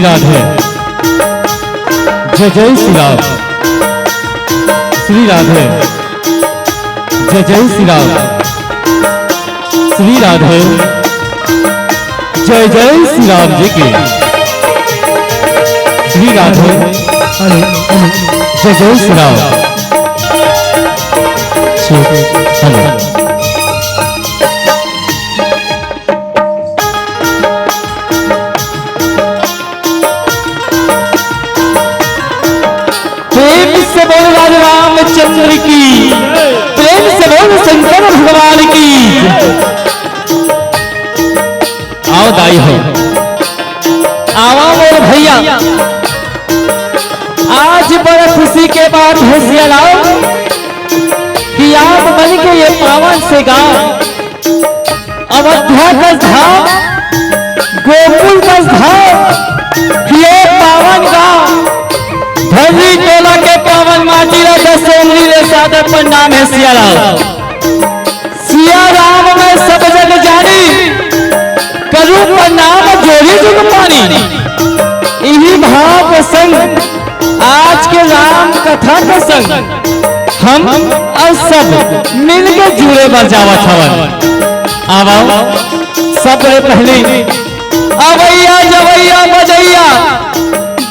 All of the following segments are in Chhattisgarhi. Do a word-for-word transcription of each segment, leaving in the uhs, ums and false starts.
राधे। जय जय श्री राम। श्री राधे। जय जय श्री राम। श्री राधे। जय जय श्री राम जी की। श्री राधे। जय जय श्री राम। श्री, हेलो। प्रेम से बोल राजा रामचंद्र की, प्रेम से बोल शंकर भगवान की। आओ दाई हो, आवा मोर भैया, आज बड़ा खुशी के बात है सियालाल कि आप मन के ये पावन से गांव अवध्या कस धाम, गोकुल कस धाम, ये पावन गांव, धर्री टोला के पावन माटी ला दस उंगली ले सादर प्रणाम है सिया राम। सिया राम मैं सब जग जानी, करूं प्रणाम जोड़ी जुग पानी। इही भाव के संग आज के राम कथा के संग हम अउ सब मिलके जुड़े बर जावत हवन। आवा, सबले पहली अवैया जवैया बजैया,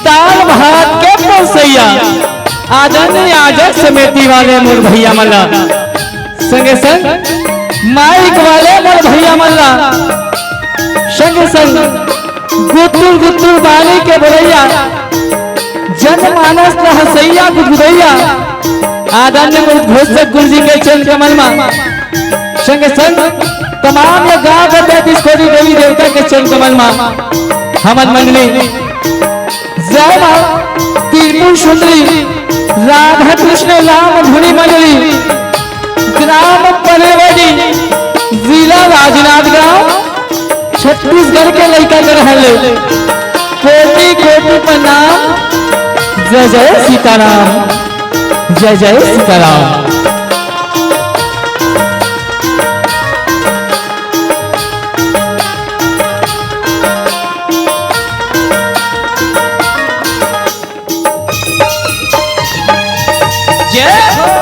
दाल भात के परोसैया, आदरणीय आयोजक समिति वाले मोर भैया मन ला, संगे संग माइक वाले मोर भैया मन ला, संगे संग गुत्तुर गुत्तुर बानी के बोलैया, जनमानस ला हंसैया गुदगुदैया, आदरणीय उद्घोषक गुरु जी के चरण कमल मा, संगे संग तमाम ये गांव के तैंतीस कोटि देवी देवता के चरण कमल मा, हमन मंडली जय मां त्रिपुर सुंदरी, राधा कृष्ण राम धुनी मंडली, ग्राम पलेवाड़ी, जिला राजनांदगांव, छत्तीसगढ़ के लइका के रहले। कोटि कोटि प्रणाम। जय जय सीताराम, जय जय सीताराम। जय हो।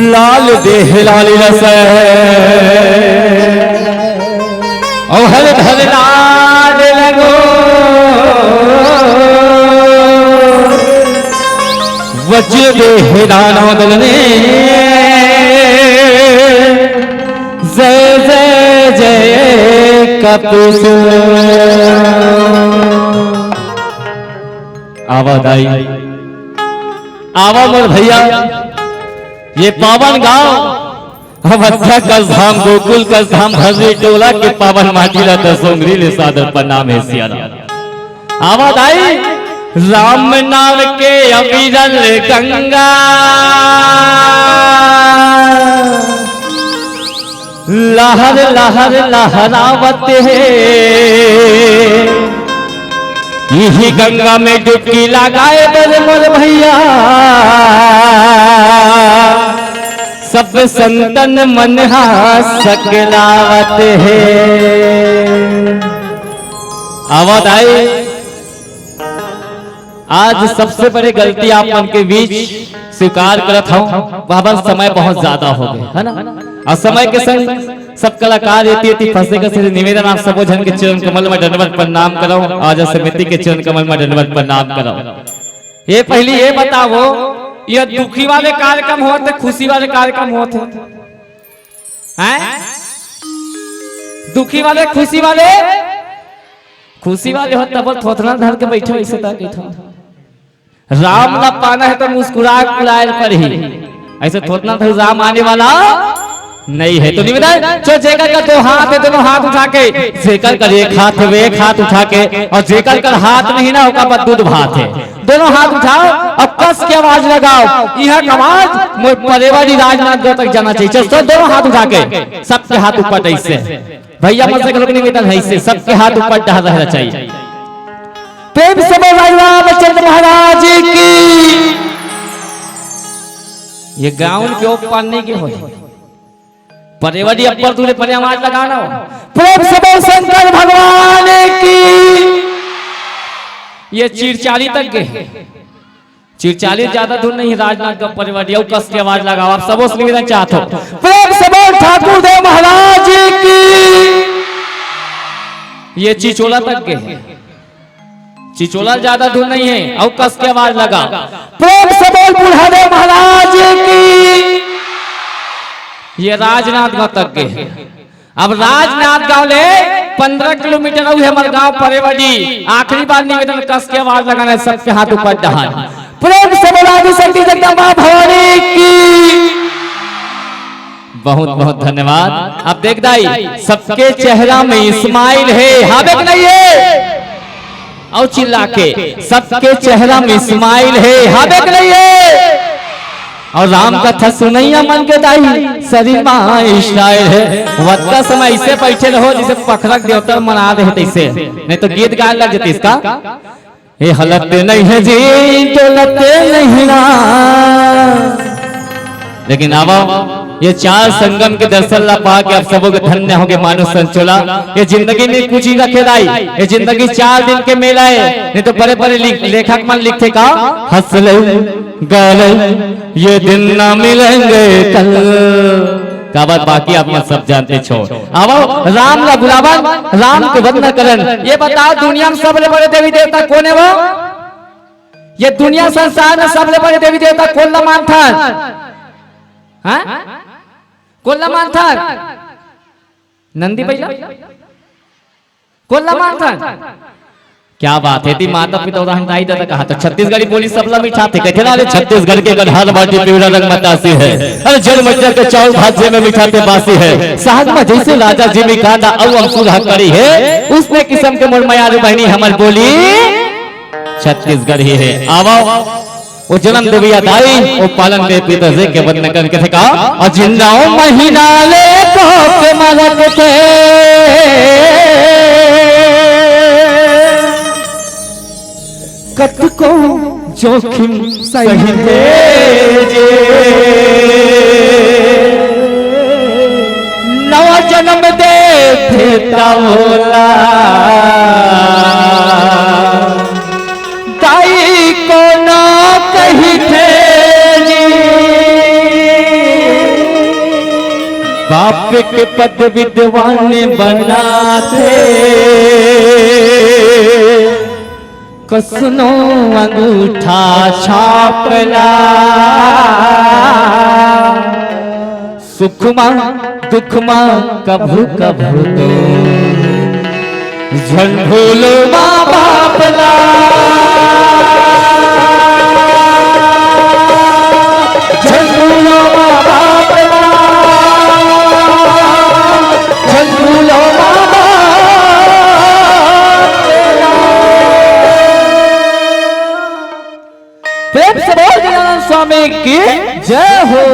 लाल देह लाल रस, अउ हर धर नाद लगो। वज्र देह दानव दल ने, जय जय जय कपिस। आवा दाई, आवा मोर भैया, ये पावन गांव अवध्या कस धाम, गोकुल कस धाम, भर्री टोला के पावन माटी ला दस उंगली ले सादर प्रणाम हे सिया राम। आवा दाई, राम नाम के अविरल गंगा, लहर लहर लहरावत हे। इही गंगा में डुबकी लगाए बर मोर भैया, सब संतन मन हा सकलावत हे। आवत आई। आज सबसे बड़े गलती आप मन के बीच स्वीकार करत हूँ, बाबा समय बहुत ज्यादा हो गए, है ना? और समय के संग सब कलाकार एती एती फंसे के, सिर्फ निवेदन आप सबो झन के चरण कमल में दंडवत प्रणाम करो, आज समिति के चरण कमल में दंडवत प्रणाम करो। ये पहली ये बताओ, ये दुखी वाले कार्यक्रम होत हे, खुशी वाले कार्यक्रम होत हे? हैं? दुखी वाले, खुशी वाले? खुशी वाले हो तब थोथना धर के बैठे, ऐसे तक बैठो। राम ला पाना है तो मुस्कुरा कुलायल पर ही, ऐसे थोथना धर राम आने वाला नहीं है। तो निवेदन, जो जेकर कर दो हाथ है, दोनों हाथ उठा के, जेकर कर एक हाथ है, वे एक हाथ उठा के, और जेकर कर हाथ नहीं ना, ओकर बाद दूध भात है। दोनों हाथ उठाओ और कस के आवाज लगाओ। यह आवाज मोर परेवाड़ी राजनांदगांव तक जाना चाहिए। चल, दोनों हाथ उठा के, सबके हाथ ऊपर ऐसे। भैया मन से घलो निवेदन है, ऐसे सबके हाथ ऊपर डहा रहना चाहिए। प्रेम से बोल भाई रामचंद्र महाराज की। ये गाउन के ऊपर नहीं के होय। परेवाड़ी अब्बड़ दूर परे आवाज लगाना। प्रेम से बोल शंकर भगवान की। ये चिरचाली तक गे। चिरचाली ज्यादा दूर नहीं, राजनांदगांव परेवाड़ी, अउ कस के आवाज लगाओ। आप सबो से निवेदन चाहत हो, प्रेम से बोल ठाकुर देव महाराज की। ये चिचोला तक गे। चिचोला ज्यादा दूर नहीं है, अउ कस के आवाज लगा। प्रेम से बोल बूढ़ा देव महाराज की। ये राजनांदगांव तक गे। अब राजनांदगांव ले पन्द्रह किलोमीटर अउ हे हमर गांव परेवाड़ी। आखिरी बार निवेदन, कस के आवाज लगाना है, सबके हाथ ऊपर डहान। प्रेम से बोल आदि शक्ति जगदम्बा भवानी की। बहुत बहुत धन्यवाद। अब देख दाई, सबके चेहरा में smile है, हावे कि नहीं है? अउ चिल्ला के, सबके चेहरा में smile है, हावे कि नहीं है? अउ राम कथा सुनइया मन के दाई, शरीर मा style है। वतका समय ऐसे बैठे रहो, जैसे पखरक देवता मन आ रहे तैसे, नहीं तो गीत गाए लग जाते इसका। ये हलत नहीं है जी, डोलत नहीं ना। लेकिन आवा, ये चार संगम के दर्शन ला पा के आप सबो के धन्य होगे मानुष तन चोला। ये जिंदगी में कुछ ही रखे दाई, ये जिंदगी चार दिन के मेला है, नहीं तो बड़े बड़े लिख-, लेखक मन लिखथे का, हंस ले, गा ले, ये दिन ना मिलेंगे कल। काबर बाकी आप मन सब जानते छो। आवो, राम ला बुलावन, राम के वंदना करन। ये बताओ, दुनिया में सबले बड़े देवी देवता कोन हे वो? ये दुनिया संसार में सबले बड़े देवी देवता कोन ला मानथन? हाँ? कोन ला मानथन? नंदी बइला? कोन ला मानथन? क्या बात है, ती माता पिता उदाहरण दाई ददा कहा तो छत्तीसगढ़ी बोली सबला मिठाथे, कथे ना रे छत्तीसगढ़ के गढ़हार बाटी पिवरा रंग मतासी है। अरे जल मटिया के चाउर भात जे में मिठाथे बासी है। साग में जैसे राजा जी में कांदा अउ अमचूर हकड़ी है, उसने किस्म के मोर मयारू बहिनी हमर बोली छत्तीसगढ़ी है। आवो। वो जनम देवइया दाई, वो पालन दे पिता जी के वंदन करन कथे का, अउ जिन नौ महीना ले कोख म रख के, कतको जोखिम सहिथे जे, नवा जनम देथे त ओला दाई कोन कहिथे जी। बाप के पद विद्वान बनाथे, कसनो अंगूठा छाप ला। सुख मा दुख मा कभू कभू तो झन भूलो माँ बाप ला। झन भूलो माँ बाप ला। झन भूलो माँ बाप ला। प्रेम से बोल गजानन स्वामी की जय हो।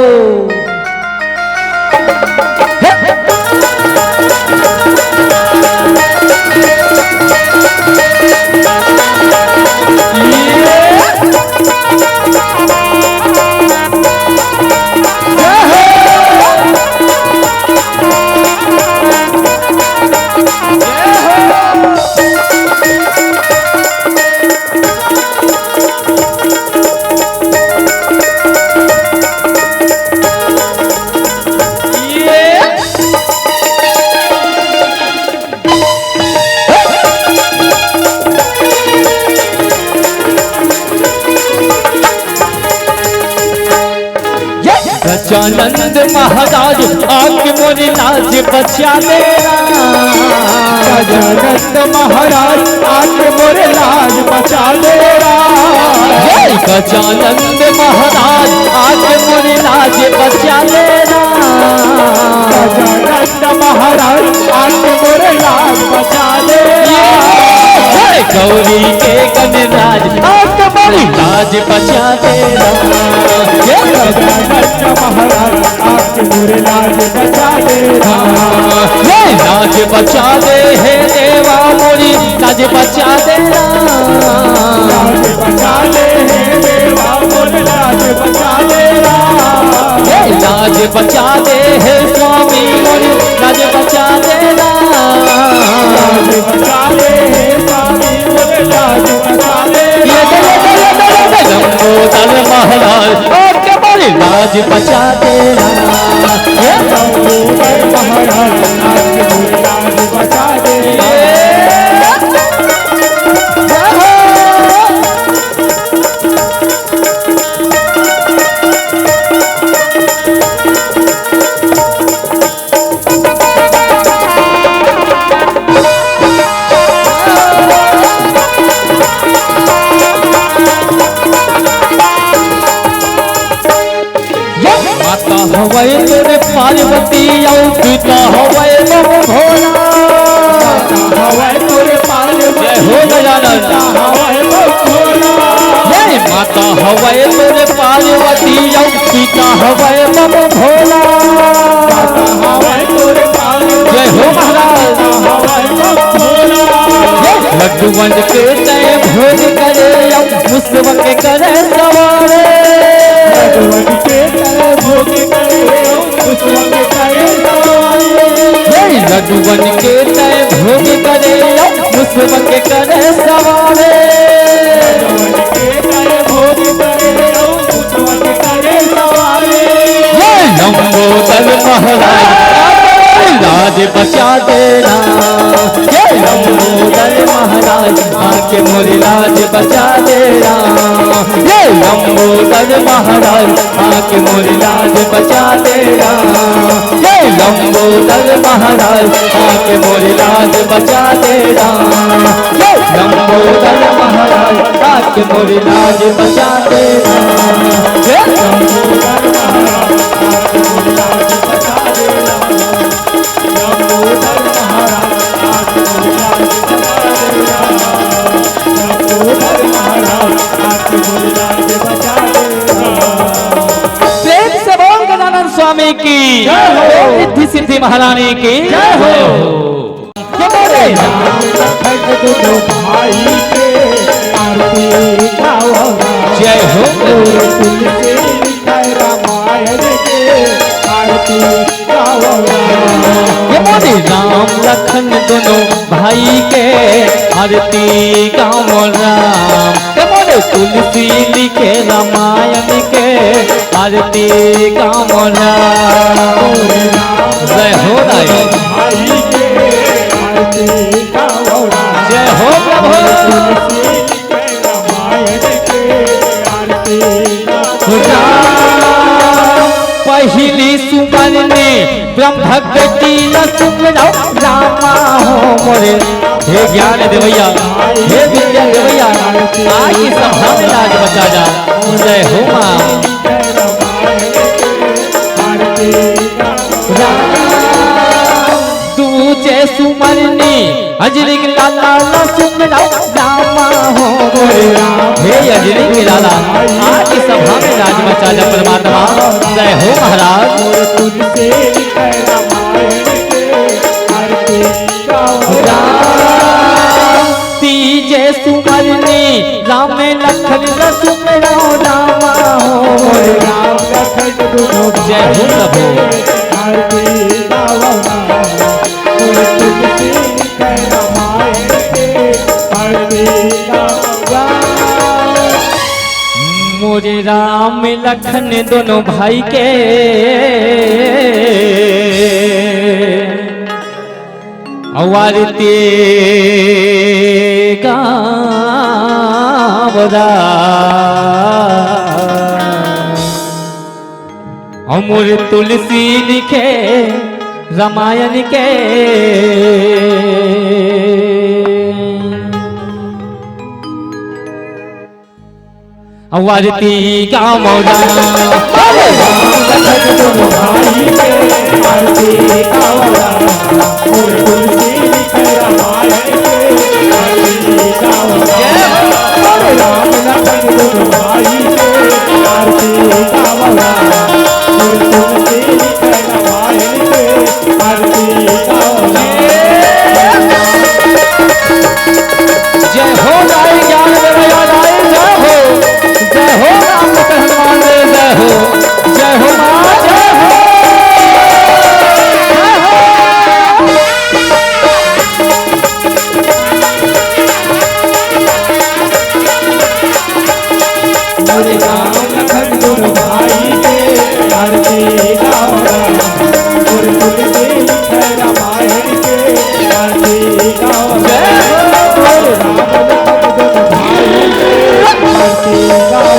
गजानंद महाराज आके मोर लाज बचा दे राम। गजानंद महाराज आके मोर लाज बचा दे राम। हे गजानंद महाराज आके मोर लाज बचा दे राम। गजानंद महाराज आके मोर लाज बचा दे राम। हे गौरी के गणराज आके मोर लाज बचा दे राम। हे गजानंद महाराज आके मोर लाज बचा दे राम। हे लाज बचा दे हे देवा मोरी लाज बचा दे राम। लाज बचा दे हे देवा मोर लाज बचा दे राम। हे लाज बचा दे हे स्वामी मोरी लाज बचा दे राम। लाज बचा दे हे स्वामी मोर लाज बचा दे ये दे, ये दे, ये दे, ये दे, लंबोदर महाराज आके मोर लाज बचा दे राम। हे लंबोदर महाराज आके मोर लाज बचा दे राम। माता हवय तोरे पार्वती अउ पिता हवय बम भोला। माता हवय तोरे पार्वती जय हो गजानन। पिता हवय बम भोला। हे माता हवय तोरे पार्वती अउ पिता हवय बम भोला। माता हवय तोरे पार्वती जय हो महाराज। पिता हवय बम भोला। हे लड्डू बन के तय भोग करे अउ मुसवा के करे सवारे। लड्डू बन के तय भोग करे अउ मुसवा के करे सवारे। हे लड्डू बन के तय भोग करे अउ मुसवा के करे सवारे। लड्डू बन के तय भोग करे अउ मुसवा के करे सवारे। हे लंबोदर महाराज लाज बचा दे राम। हे लंबोदर महाराज आके मोर लाज बचा दे राम। हे लंबोदर महाराज आके मोर लाज बचा दे राम। हे लंबोदर महाराज आके मोर लाज बचा दे राम। हे लंबोदर महाराज आके मोर लाज बचा दे राम। हे लंबोदर महाराज आके मोर लाज बचा दे राम। लंबोदर महाराज आके मोर लाज बचा दे राम। लंबोदर महाराज आके मोर लाज बचा दे राम। प्रेम से बोल गजानन स्वामी की जय हो। रिद्धि सिद्धि महारानी की जय हो। जय हो। ये बोले। राम लखन दोनों भाई के आरती गाओ राम। जय हो। और तुलसी लिखाए रामायण के आरती गाओ राम। ये बोले राम लखन दोनों भाई के आरती गाओ राम। ये बोले तुलसी लिखे रामायण के आरती गाओ राम। जय हो राय। जय हो प्रभु। राम पहिली सुमन ने ब्रह्म भक्ति न सुमरौ रामा हो मोरे। हे ज्ञान देवैया, हे विद्या देवैया, आज की सभा में लाज बचा जा। जय हो माँ। राम दूजे सुमरनी अजरिक लाला ला सुमरौ रामा हो मोरे राम। हे अजरिक लाला, आज की सभा में लाज बचा जा परमात्मा। जय हो महाराज। तुझसे रामायण के आरती गाओ राम। तीजे सुमरनी राम लखन रसुम राम रामा हो। राम लखन दुनो जय हो प्रभु। आरती गाओ राम। तुलसी लिखे रामायण के आरती गाओ राम। मोरे राम लखन दोनों भाई के, अउ आरती गावरा, अउ मोर तुलसी लिखे रामायण के। अउ आरती गावरा। जय हो दाई ज्ञान देवया दाई, जय हो, जय हो राम लखन हनुमान देव, जय हो, जय हो माँ, जय हो, जय हो। अरे राम लखन दोनों भाई के आरती गावरा, और तुलसी लिखे रामायण के आरती गावरा। जय हो। अरे राम लखन दोनों भाई के आरती गावरा,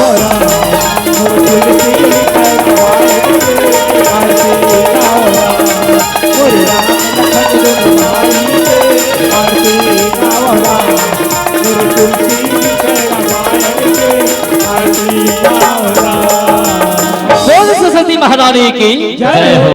और तुलसी लिखे रामायण के आरती गावरा। अरे राम लखन दोनों भाई के आरती गावरा। बोल सरस्वती महारानी की जय हो।